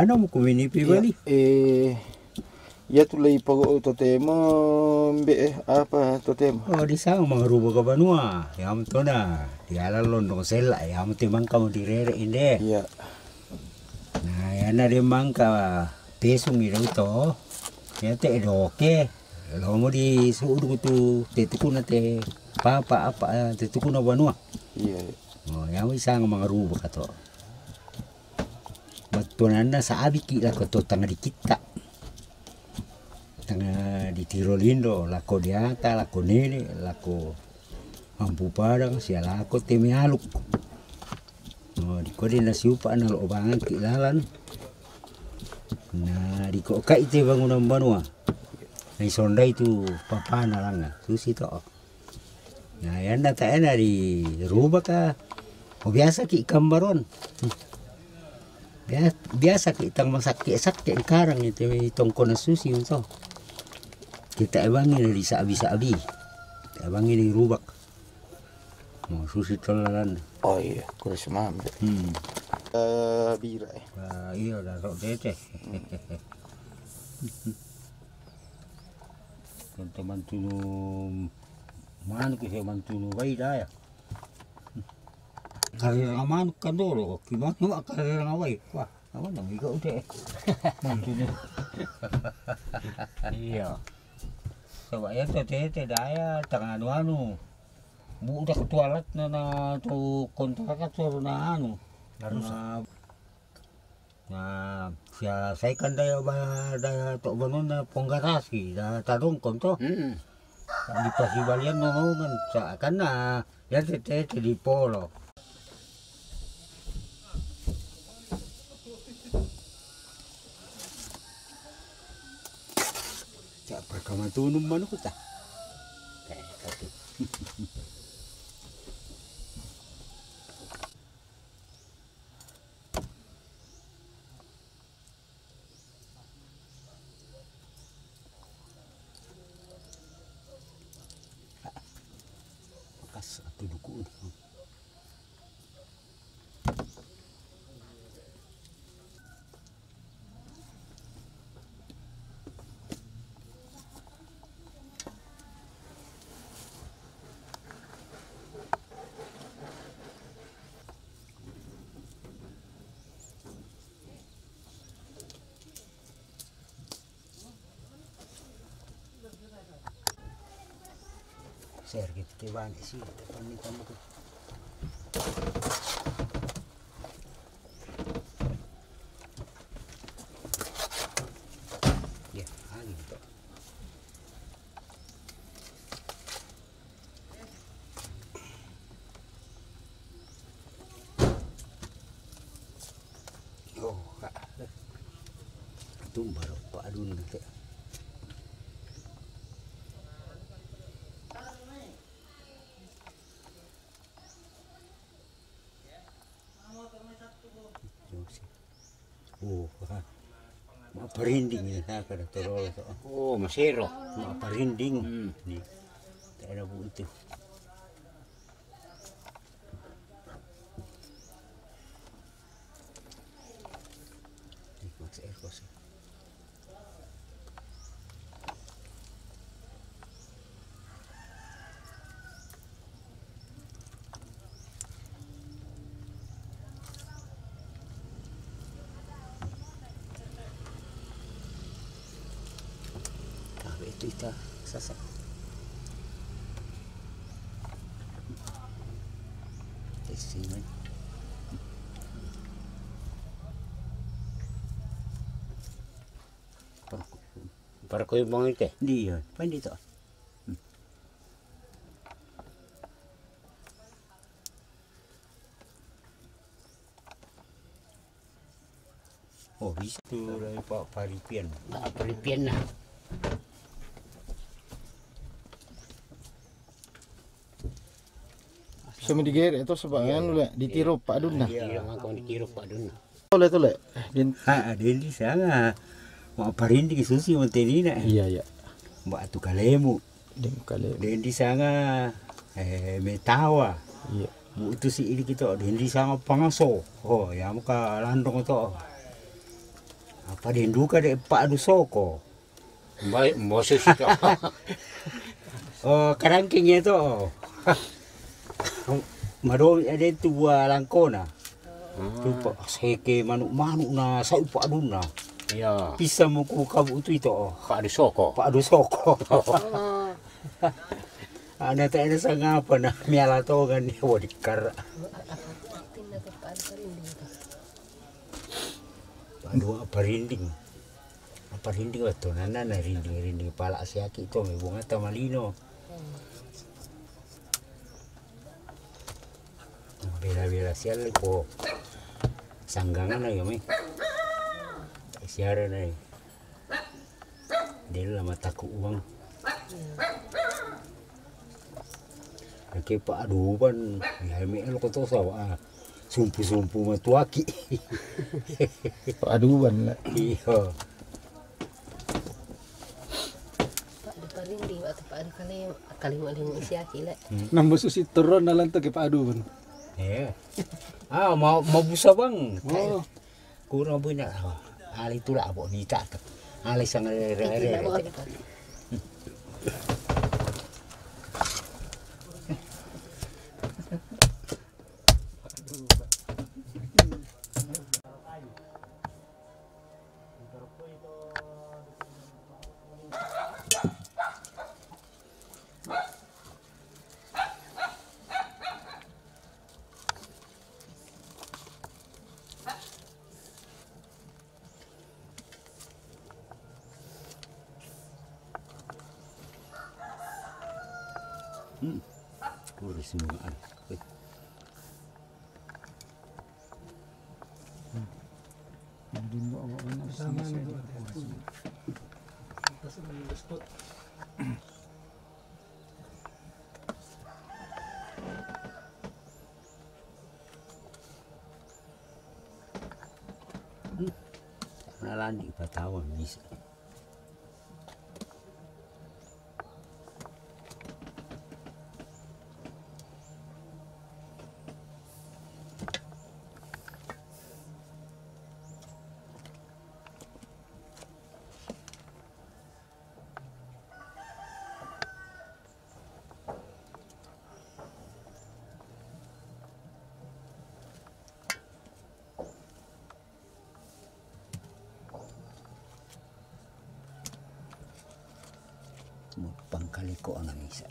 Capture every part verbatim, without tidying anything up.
Anu mo kumini pi bali. Eh, ya tu lei pago totemo, mbe, eh, apa totemo? Oh, di sa mangaruba ka banua. Ya mtona. Di ala londo sela, ya mte mangka mo di rere inde. Iya. Na, ya na de mangka pesung ida uto. Ya te doke. Lo mo di sudu tu te tukuna te papa apa, eh, te tukuna banua. Iya, iya. Oh, ya mo isang mangaruba ka to. Batuananna sa abiki lako to tanga di kita. Tanga di Tiro Lindo, lako Diata, lako Nene, lako Hampu Padang, sia lako Teme Aluk. Oh, di kode na siupa na lo bangan ki lalan. Na di ko kai te bangunan banua. Na isondai tu papana langa. Susi to. Na, yanda ta ena di ruba ka. O biasa ki kambaron. Bia-, biasa ki tang masakke-sakke karang itu tongko na susi unto. Kita ebangi na di sabi-sabi. Ebangi di rubak. Mo susi tolalan. Oh iya, kurus mambe. Hmm. Eh, bira, eh. Ah, iya, da ro dete. Tonto mantunu manuk, ise mantunu bai daya. Karera manuk kan dolo, ki manuk karera wai. Wah, apa nang iko udah. Mantunu. Iya. Coba ya to tete daya tanganu anu. Bu udah ketualat na, na tu kontrakan suruh na anu. Harus. Na Na, sia saikan daya ba, daya to banona ponggarasi, da tadongkon to. Mm-mm. Di pasibalian nonongan, sa-, kan na, ya tete, tete di polo. Sa pakamatunum manuk ta. Bakas atu duku. Share kita ke bani si, depan ni tamu tu. Ya, angin tu. Oh, ka. Tumba ro pa adun na te. Oh, ha. Ma parinding ni, ha, kada toro to. Oh, masero. Ma parinding. Hmm. Ni. Tak ada bu itu. Ni, mas air kos. Tabe itu ita sasak. Testing man. Para ko yung mga ite. Hindi yun. Pwede ito. Oh, bisa. Ito lang yung pa-, paripian. Ah, paripian na. Sa Midigere, ito sa ba? Iya, ano iya. Ulit? Di tiro pa doon na. Iya. Di tiro pa doon na. Tole, tole. Din. Ah, ah, din di sana. Mga parinding susi, mga tenina. Iya, iya. Ba atu kalemu. Din kalemu. Din di sana, eh, metawa. Iya. Bu itu si ini kita, din di sana pangaso. Oh, ya muka landong to. Apa denduka de pa'du soko. Mbai, mose sika. Oh, karangking ya to. Madomi ade tu bua langkona. Tu pa seke manu-manu na sai pa'duna. Iya. Pisa muku kabu tu ito. Pa'du soko. Pa'du soko. Ana ta ena sangapa na miala tongan ni wadi kara. Pa'du apa rinding. Apa rinding wa to nana na rinding-rinding pala siaki to me bunga ta malino. Bela-bela sial ko sanggangan ayo me. Siara na. Dela mataku uang. Ake pa'duban, ya me lo koto sawa. Sumpu-sumpu matuaki. Pa'duban la. Iya. Pa'du parindi, atau pa'du kali, kali mo ling siaki la. Nang basusi toron na lanto ke pa'duban. Iya. Ah, mau, mau busa bang. Oh. Kurang punya. Oh. Ali tula abo ni tak. Ali sang re re re. Hmm. Kurus semua. Nalandi patawan bisa. Pangkaliko nang isa.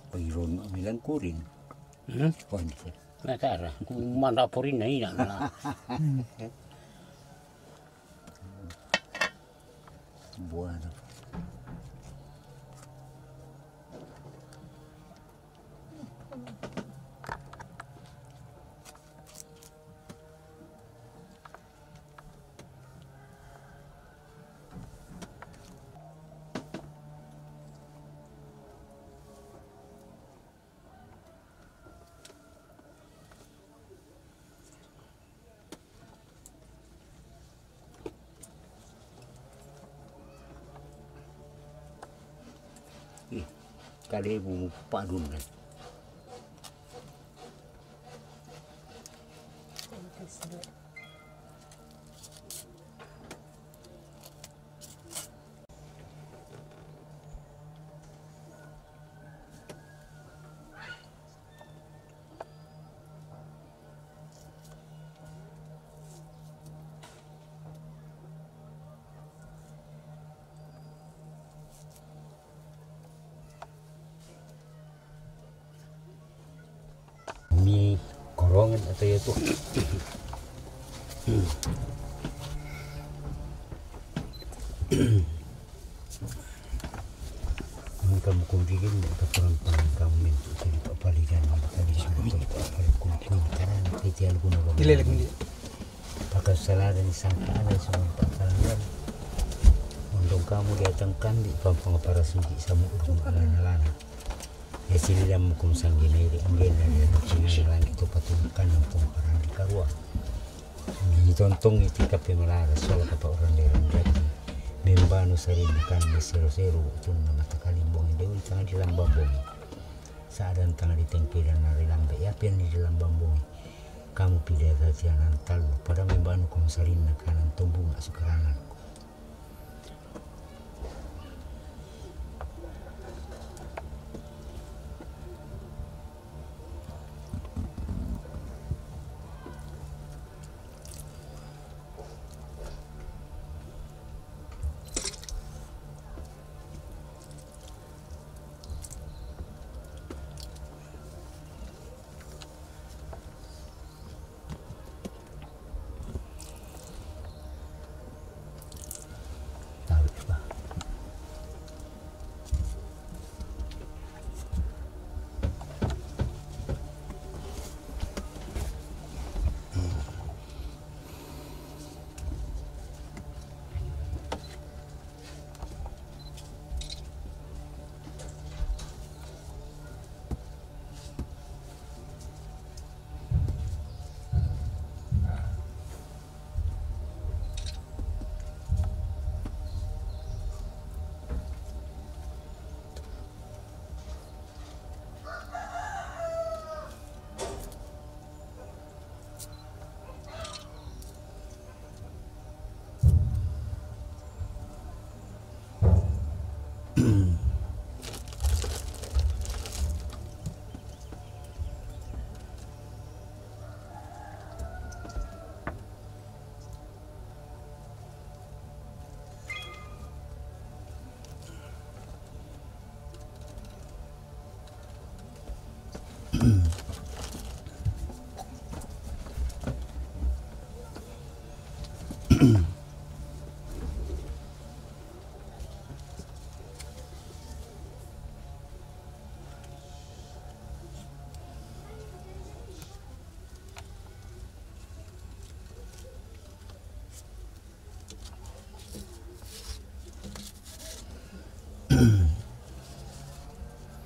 Pairon milang kurin. Hmm? Pon. Nakara, kumanda purin na ina na. Buah. Ih, kade bu padun kan. Mi korongan atau ya tuh. Kamu kumpikin kaparampangan kamu mintu sini papaligan ang pakali sudah papaligan kumpikin karang titi algún. Gila lagi dia. Pakasalaran sangka ada semua pakalangan. Undong kamu datang kandi pampang para sugi samu lana-lana. Ya sili lam kum sanggi na iri anggen na dia nukingan langit tu patunkan yang tum parang di karua. Gini tontong iti kape malara sola kapa orang derang daki. Membanu sarin kan mesero-sero tun na mata kalimbong dewi tanga di lambang bongi. Saadan tanga di tengke dan nari lambe ya pian di lambang bongi. Kamu pide tati anan tallu, pada membanu ko masarinna kanan tombunga sukaranganku.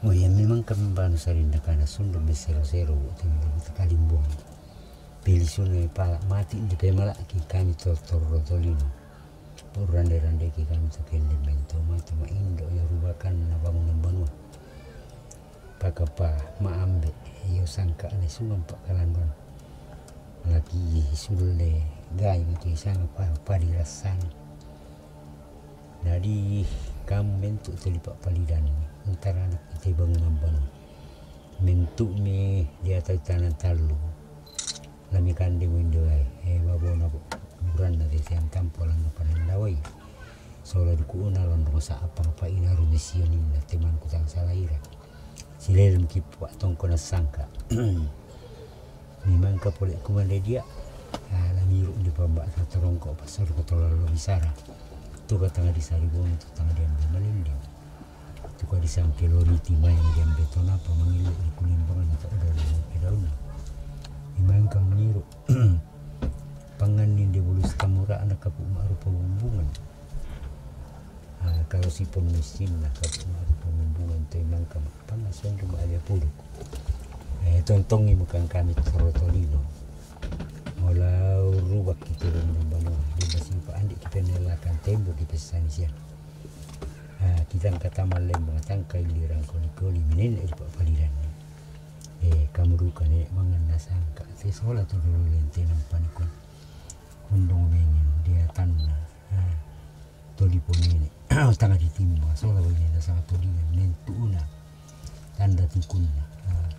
Oh iya, memang kami banu sarinna kana sundu mesero-sero, tengah kalimbong. Pili sunu e pala mati di pemala ki kami to torro tolino. Purrande-rande ki kami to kende mento matu ma indo ya rubakan na bangunan banua. Pakapa maambe iyo sangka ane sungang pakalanduan. Laki sulle gai matu isanga pa padi rassana. Jadi kamu mentu tuli papalidan. Untara anak kita bangunan banua. Mentu mi di atas tanah talu. Lami kande winde wae, e, babona buranna tete antampo lanna panandawai. Sola dukuna lonrong sa apa apa ina rumisioninna temangku tang salaira. Silelem ki pa tongko nasangka. Mimangka pole kumande dia. Ah, lamiru di pamba tatorongko pasor ko tolalo bisara. Tuka tanga di saribon tu tanga di ambil malinding. Tuka di sangke loriti mai di ambil tona apa mangile di kulimbangan tak ada di daun. Mimangka miru. Pangan ninde bulus tamura anak kapu marupa bumbungan. Ah, kalau si pun mesin lah kapu marupa bumbungan tu imangka pangan sondu ma aja puduk. Eh, tontongi mukang kami torotolino. Mola rubak kita dengan banua. Di basi pa andi kita nelakan tembok kita sanisia. Ah, kita angkat taman lembang tangkai lirang koli-koli menene di papaliran. Eh, kamu duka nenek mangan nasangka. Te sola tu dulu lente nampan ikon. Undung mengen dia tanna. Ah, toli po nenek. Tanga di timma. Sola wai nena sanga toli nentu una. Tanda tukunna. Ah,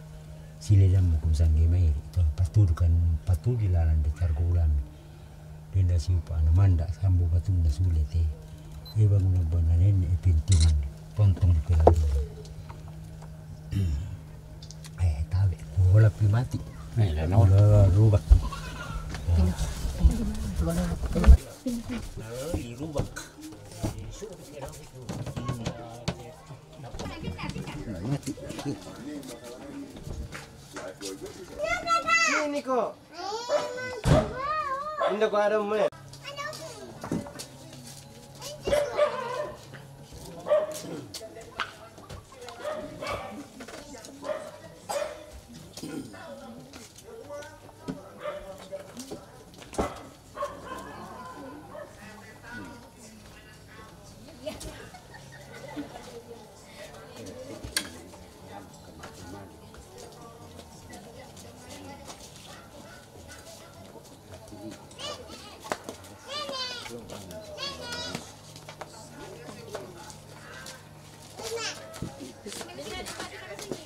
siledam mukum sangge mai. Itu patudukan, patudi lalan di targulami. Denda siupa ana manda sambu batunna sule te. E bangunan bangunan nenne e pintinan. Tontong di pelabuhan. Eh, tabe. Bola pi mati. Eh, lah, no. Bola rubak. Rubak. Mati. Ini kok. Inda ko ada mo.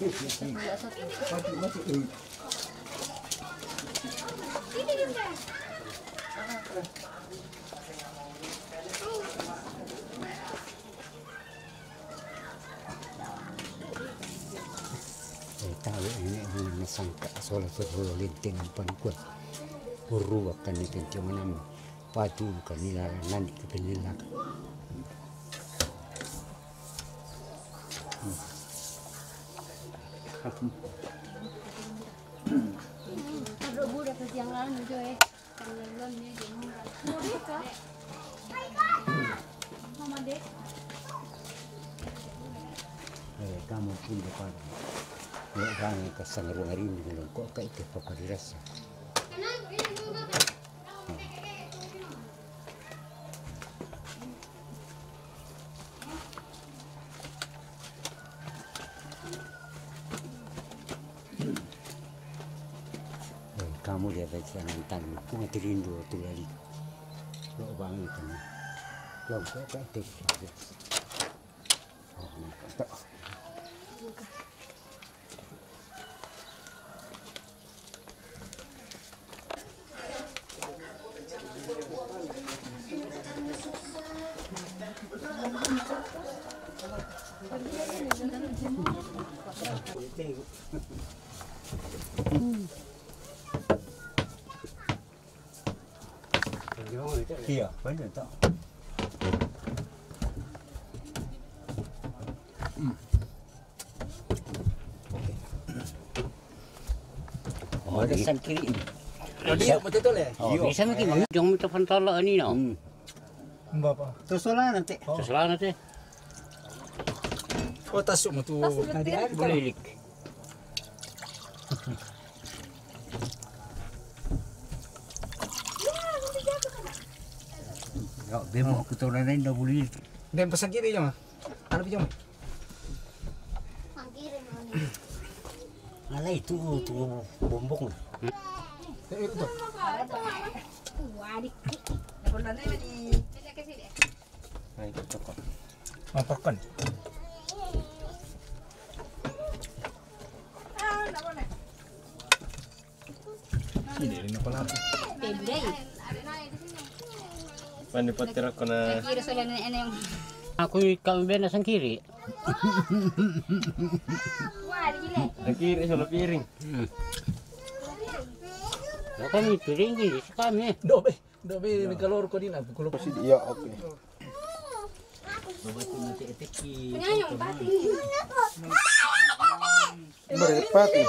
Eh, tahu ini, ini nasangka sola tu hulu linting ampan kuat. Huru akan ni kentiong enam. Patu kan ni laran nani ke penilak. Kalau budak kesiangan tu eh. Eh, kamu pun depan. Kalau kamu kasang ruang hari ini, kalau kok kayak ke papa dirasa. Eh, kamu dia baca nonton, aku mati rindu tu lagi. Lo bang itu ni. Lo kau kau tu. Oh, tak. Iya, benar tak? Hmm. Oh, ada sang kiri. Dia betul tu leh. Oh, bisa mungkin jong minta pantala ni no. Hmm. Mbak apa? Terus lah nanti. Terus lah nanti. Oh, tasuk mah tu. Tadi ada. Boleh lik. Ya, bemo aku tahu lain dah boleh. Dem pasang kiri je mah. Ada pinjam. Alai tu, tu bombong. Eh, itu. Wadik. Nah, itu cokot. Mapakan. Ini, ini apa lagi? Pendai. Pan dipotong ko na. Kira sa yan, ano yung Aku ikaw bena sang kiri. Ang kiri sa piring. Hmm. Baka may piring din sa kami. Dobe, dobe, may kalor ko din. Ako kulo pa si. Ya, okay. Babatin mo si Etik, si Penyayong, batin. Berepati.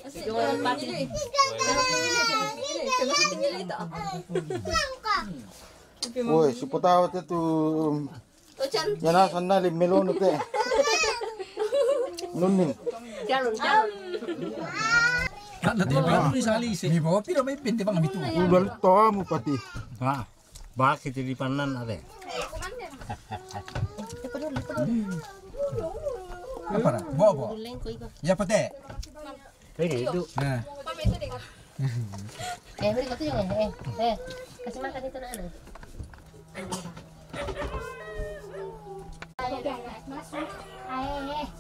Kasi, yung pati. Kasi tingin ito. Woi, si putawa tu. Yana sana lim melon te. Nunin. Calon, calon. Ada tu baru ni sali si. Ni bawa pira mai pente bang itu. Udah tamu pati. Ah. Bakit di panan ada? Apa na? Bo, bo. Ya, pete. Ini itu. Nah. Eh, beri ko tu yung eh. Eh, kasi makan itu na ano. Ay, eh.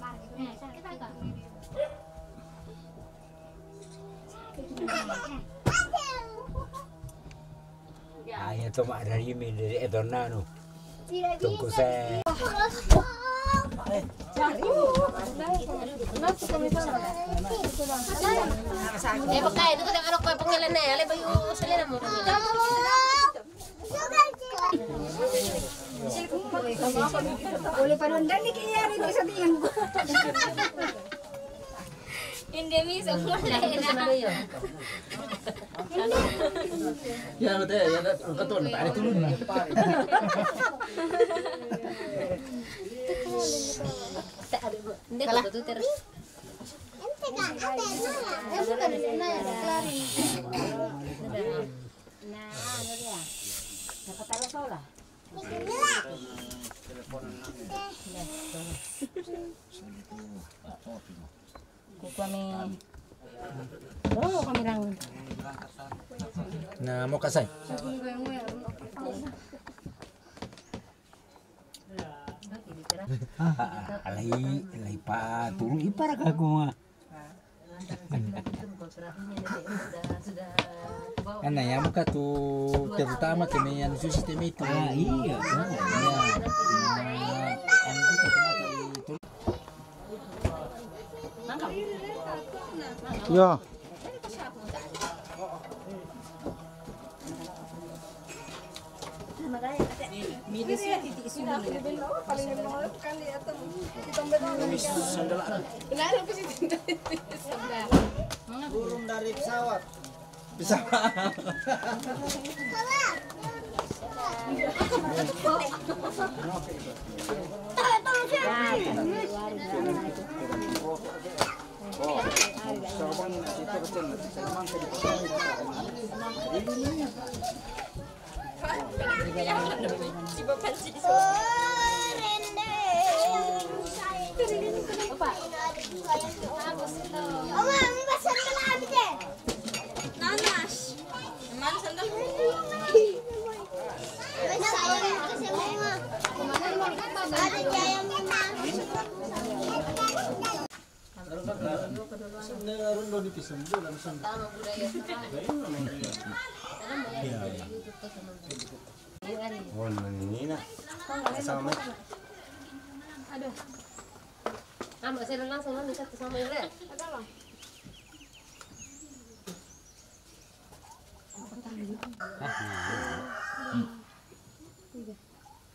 Ay, ito ma dari mi dari edonano. Tungku se. Eh, pakai itu kita kalau kau pengelan eh, ale bayu selian mo. Boleh panundan ni kaya rin sa tiyan ko. Hindi, miss. Ang wala na. Yan, mate, yan, ang katon, pare, tulog na. Hindi ko tututir. Na, ano diya? Nakatalo sa wala? Kukuha mi. Oo, kami lang. Na mo kasay. Ah, alai, alai pa turun ipar ka kuma. Ana ya muka tu terutama kemian susi temitu. Ah, iya. Ya. Nah, anu tu terutama itu. Ya. Burung dari pesawat. Pesawat. Oh, ini nak. Sama. Aduh. Sama, saya langsung nanti satu sama Ibu.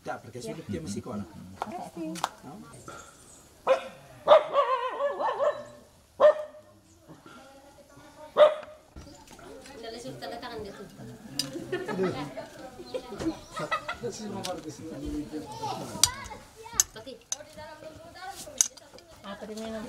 Ya, perché sono tutti a Messico, no? Dala suruh tanda tangan dia tuh. Pati. Apa dia minum?